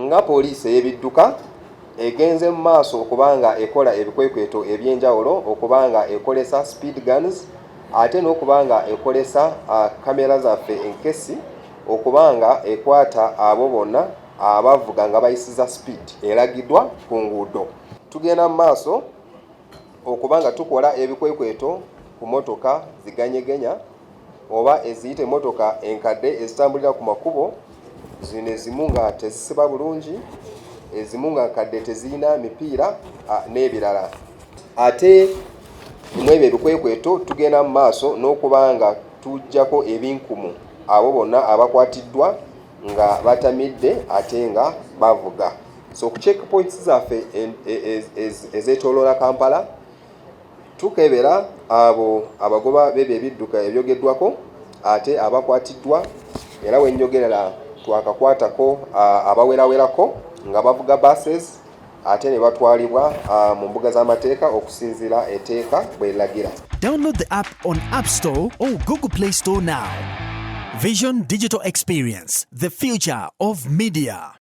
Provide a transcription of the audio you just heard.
Nga poliisi ey'ebidduka egenze mu maaso okuba nga ekola ebikwekweto eby'enjawulo, okuba nga ekolesa speed guns ate n'okuba nga ekolesa kamera zaffe enkesi okuba nga ekwata abo bonna abavuga nga bayisiza speed eragiddwa ku nguudo. Tugenda mu maaso okuba nga tukola ebikwekweto ku motoka ziganyegenya oba eziyita emmotoka enkadde ezitambulira ku makubo zino, ezimu nga tezisiba bulungi, ezimu nga nkadde, tezirina mipiira n'ebirala. Ate mu ebyo ebikwekweto tugenda mu maaso n'okuba nga tuggyako ebinkumu abo bonna abakwatiddwa nga batamidde ate nga bavuga. So ku checkpoints zaffe ezeetooloola Kampala tukebera abo abagoba b'ebyo ebidduka ebyogeddwako ate abakwatiddwa, era wenjogerera twakakwatako abawerawerako nga bavuga buses ate ne batwalibwa mu mbuga z'amateeka okusinziira etteeka bwe liragira. Download the app on App Store or Google Play Store now. Vision Digital Experience, the future of media.